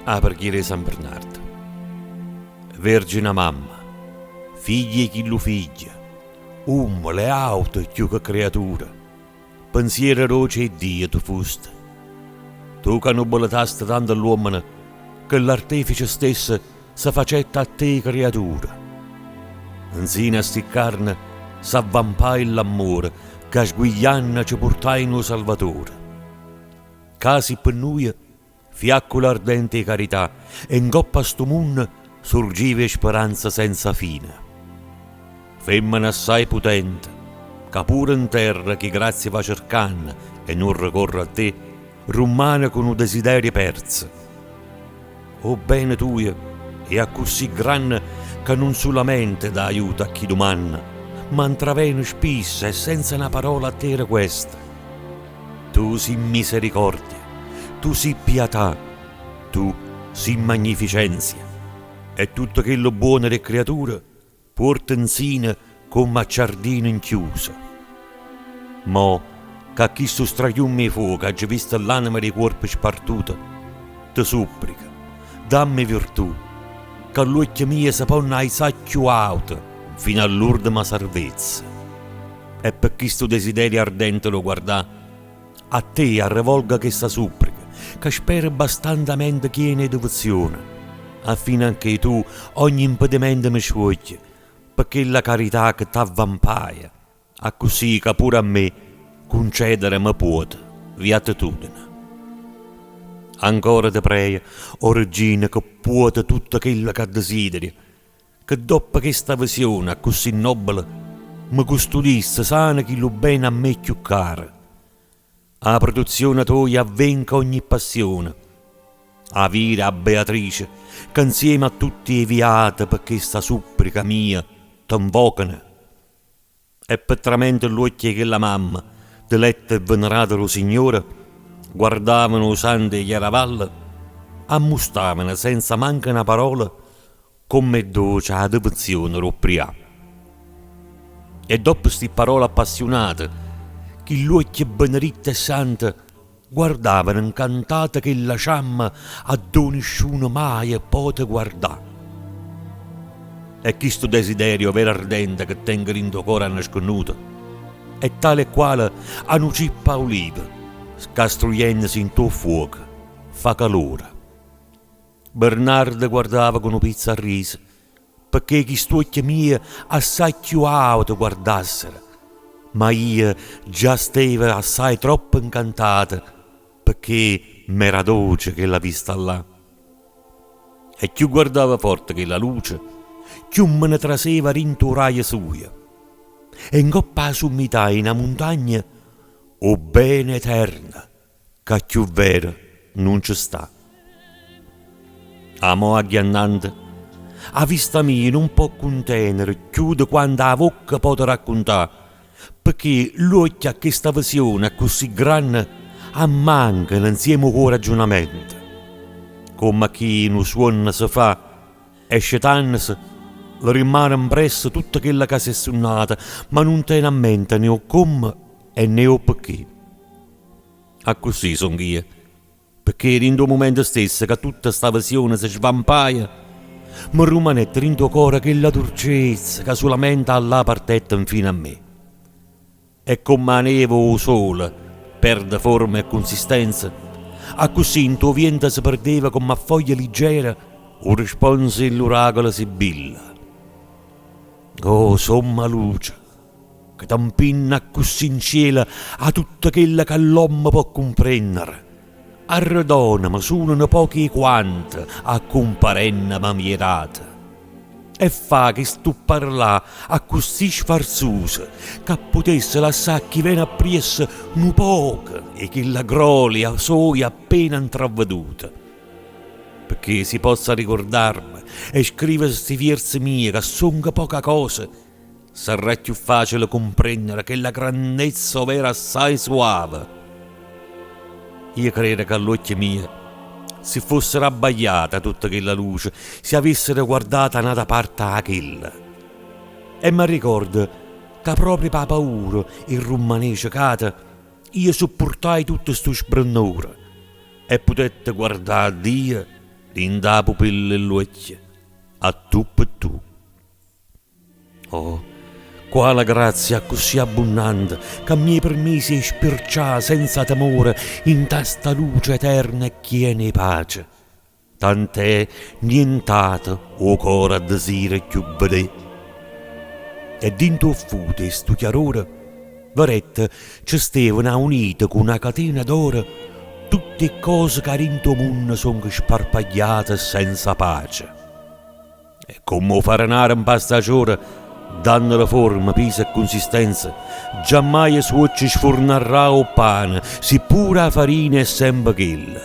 'A preghiera 'e San Bernardo. Vergine Mamma, figlia 'e chillu figlio, ummele e auto cchiù che creatura, pensiero doce 'e Dio tu fuste. Tu ca nobilitaste tanto ll'uommene che ll'artefice stesso se facette a te creatura. Nzino a sti ccarne s'avvampaje ll'ammore ca sguiglianno ce purtaje 'o Salvatore. Ca si pe nuje Fiaccula ardente 'e carità e 'ncopp' a stu munno surgiva 'e speranza senza fine. Femmena assaje putente, ca pure 'nterra chi grazie va cercanno e nun ricorre a te, rummane cu nu desiderio perzo. O bene tujo è accussì granne ca nun sulamente dà aiuto a chi dumanna, ma 'ntravene spisso e senza na parola a te requesta. Tu si' misericordia, tu si' piatà, tu si' magnificenzia, e tutto chello buono d' 'e ccriature puorte 'nsino comm' a ciardino 'nchiuso. Mo ca chistu strachiummo 'e fuoco aggio visto ll'anema d' 'e cuorpe spartute, te supprico, damme virtù, ca ll'uocchie mie se ponno aizà cchiù auto nfino a ll'urdema sarvezza. E pe chistu desiderio ardente d' 'o guardà, a te arrevolgo chesta supprica, ca spero bastantamente chiena 'e devozione, affinché tu ogni impedimento me sciuoglie, pe chella carità che t'avvampaje, accussì ca pure a me cuncedere me puote viatitudine. Ancora te prejo, o Regina, che puote tutto chello ca desideri, Che doppo chesta visione accussì nobbele, me custudisse sano chillu bene a me cchiù caro. A prutezione toja avvenca ogni passione. A vire a Beatrice ca nzieme a tutt' 'e viate pe chesta supprica mia te nvocano. E pe tramente ll'uocchie 'e chella mamma, diletta e venerata d' 'o Signore, guardavano 'o Santo 'e Chiaravalle, ammustavano senza manco na parola comm'è doce 'a devozione d' 'o prià. E doppo sti pparole appassiunate, chill'uocchie beneritte e sante guardavano ncantate chella ciamma addò nisciuno maje pote guardà. E chistu desiderio vero ardente che tengo dint' 'o core annascunnuto è tale e quale a nu cippo 'auliva ca strujennose 'int' 'o ffuoco fa calore. Bernardo guardava cu nu pizzo a riso pecché chist'uocchie mie assai cchiù auto guardassero, ma io già steva assai troppo 'ncantata pecché m'era doce chella vista là. E cchiù guardava forte chella luce, cchiù me ne traseva dint' 'o raio suio. E 'ncopp' 'a summità 'e na muntagna 'o bene eterno ca cchiù vero nun ce sta. 'A mo a ghi annante, 'a vista mia nun po' cuntenere cchiù de quanto 'a vocca pote raccuntà, pecché ll'uocchie a chesta visione accussì granne ammancano nzieme cu 'o raggiunamento. Comm'a chi nu suonno se fa e scetannose le rimmane 'mpresso tutto chello ca s'è sunnato, ma nun tene a mente né 'o comme e né 'o pecché. Accussì songh'io, pecché dint' 'o mumento stesso ca tutta sta visione se svampaje, me rummanette dint' 'o core chella durcezza ca sulamente 'a llà partette nfino a me. E comm' 'a neve 'o sole perde forma e cunsistenza, accussì 'int' 'o viento se perdeva comm' a foglia liggera 'o risponso 'e ll'oracolo Sibilla. Oh, somma luce! Ca t'ampinna accussì 'ncielo a tutto chello ca ll'ommo pò cumprennere. Arredòname sulo nu poco 'e quanto a cumparenna m'haje dato. E fa che stu pparlà accussì sfarzuso ca putesse lassà a chi vene appriesso nu poco 'e chella grolia soja appena 'ntravveduta. Pecché si posso arricurdarme 'e scrivere sti vierze mie ca songo poca cosa, Sarrà cchiù facile cumprennere chella grannezza overo assaje suave. Io credo ca ll'uocchie mie si fossero abbagliate 'a tutta chella luce si avessero guardato 'a n'ata parte 'a chella. E m'arricordo ca proprio p' 'a paura 'e rummanè cecato io suppurtaje tutto stu sbrennore e putette guardà a Dio. dint' 'a pupilla 'e ll'uocchie, a tu pe tu. Oh, quala grazia accussì abbunnante ca m'hê permiso 'e spircià senza temore 'int'a sta luce eterna e chiena 'e pace, tant'è nient'ato 'o core addesira cchiù vedé. E dint' 'o ffuto 'e stu chiarore vedette ce stevano aunite cu na catena d'oro tutt' 'e ccose ca dint' 'o munno songo sparpagliate senza pace. E comm' 'o farenaro 'mpasta 'a ciora, dannole forma, piso e cunsistenza, giammaie suoccio sfurnarrà 'o ppane, si pure 'a farina è sempe chella.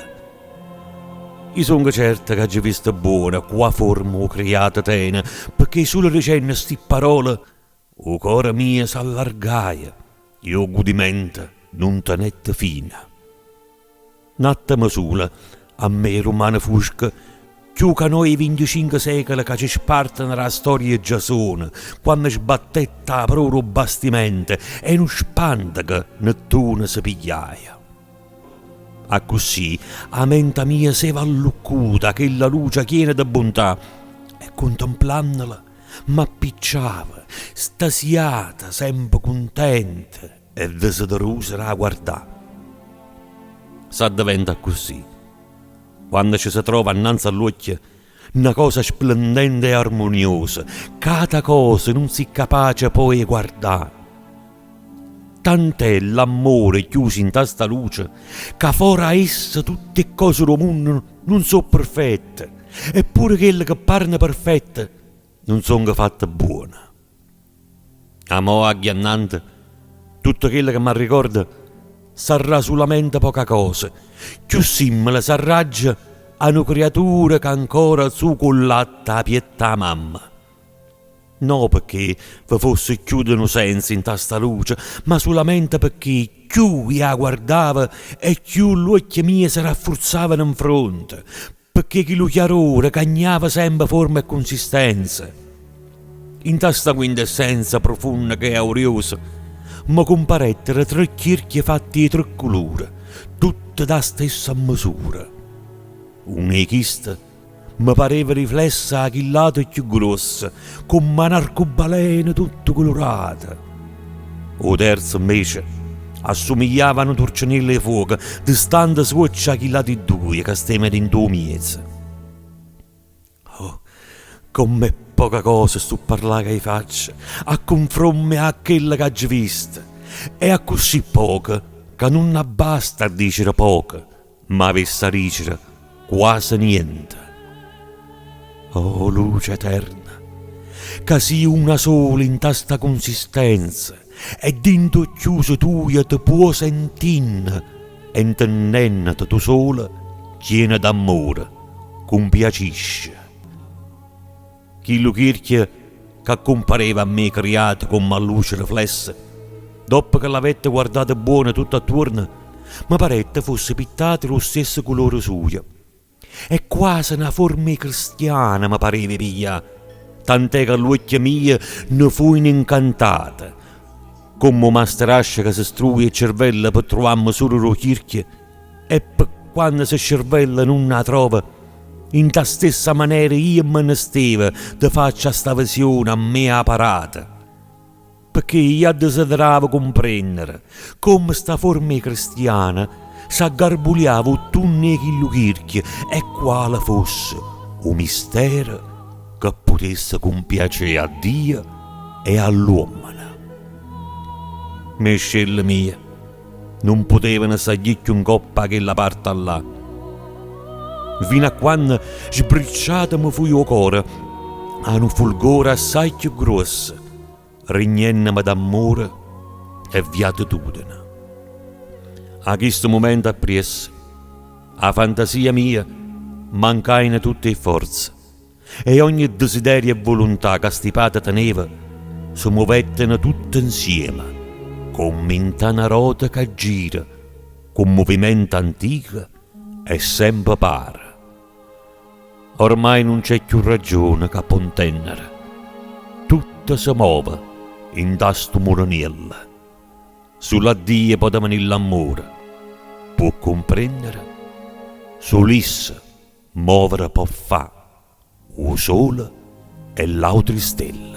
I' songo certa c'aggio visto buono qua' forma 'o criato tene, pecché sulo dicenno sti pparole 'o core mio s'allargaie e 'o gudimento nun tenette fine. N'attimo sulo a me rummane fusco, cchiù ca no 'e vinticinche secole ca ce sparteno d' 'a storia 'e Giasone, quanno sbattette 'a prora 'o bastimento e nu spànteco Nettuno se pigliaje. Accussì 'a menta mia s'eva alluccuta 'a chella luce chiena de buntà e cuntemplànnola m'appicciava, stasiata, sempe cuntenta e desiderosa d' 'a guardà. S'addeventa accussì, quanno ce se trova annanze all'uocchie na cosa splendente e armuniosa, c'ata cosa nun si capace poi 'e guardà. Tant'è l'ammore chiuso 'int'a sta luce ca fora a essa tutt' 'e ccose d' 'o munno nun so' perfette e pure chelle che pareno perfette nun songo fatte bbuone. 'A mo' a ghi annante tutto chello che m'arricordo sarrà sulamente poca cosa, cchiù simmele sarraggio a nu criaturo ca ancora zuca 'o llatte 'a pietto 'a mamma. No pecché ve fosse cchiù de nu senso 'int'a sta luce, ma sulamente pecché cchiù i' 'a guardava e cchiù ll'uocchie mie se raffurzavano 'nfronte, pecché chillu chiarore cagnava sempe forma e cunsistenza. 'Int'a sta quintessenza prufunna che è auriosa, me cumparettero tre chirchie fatte 'e tre culure, tutte d' 'a stessa mmesura. Uno 'e chiste Me pareva riflesso 'a chill'ato cchiù gruosso, comm'a n'arcobaleno tutto culurato. O terzo, invece, assumigliava a nu turceniello 'e fuoco, distante suoccio 'a chill'ati duje ca stevano dint' 'o miezo. Oh, comm'è poca cosa stu pparlà ca i' faccio, a cunfromme a chello c'aggio visto! È accussì poco ca nun abbasta a dicere poco, M'avessa dicere quase niente. Oh luce eterna, ca si una sola 'int'a sta cunsistenza e dint' 'o chiuso tujo te puo' sentinne e 'ntennennete tu sola chiena d'ammore cumpiacisce. Chillu chirchio c'accumpareva a me criato comm' 'a luce riflessa, doppo che l'avette guardato buono tutt'attuorno, me parette fosse pittato d' 'o stesso culore sujo. E quase na forma 'e cristiano me pareva 'e piglià, tant'è ca ll'uocchie mie ne fuino ncantate, comm' 'o masterascio ca se struje 'e cervella pe truvà 'a mesura d' 'o chirchio E pe quanno se scervella nun 'a trova, 'int' 'a stessa manera io me ne steva de faccia a sta visione a me aparata, pecché io addesiderava cumprennere comme sta forma 'e cristiano s'aggarbuliava 'o tunno 'e chillu chirchio e quale fosse 'o mistero che putesse cumpiacé a Dio e a ll'uommene. Me scelle mie. Nun putevano saglì cchiù 'ncoppa 'a chella parta là. Nfino a quanno sbricciato me fuje 'o core 'a nu fulgore assaje cchiù gruosso, rignenneme d'ammore e viatitudine. 'A chisto mumento appriesso, 'a fantasia mia mancajeno tutt' 'e fforze e ogne desiderio e vuluntà ca stipata teneva se muvetteno tutte 'nsieme, comme 'int'a na rota ca gira cu muvimento antico e sempe pare. Ormai nun c'è cchiù ragione ca po' 'ntennere, tutto se move 'int'a stu muleniello. Sulo a Dio po' venì l'ammore, può cumprennere sul'isso. Movere pò fà 'o sole e ll'autri stelle.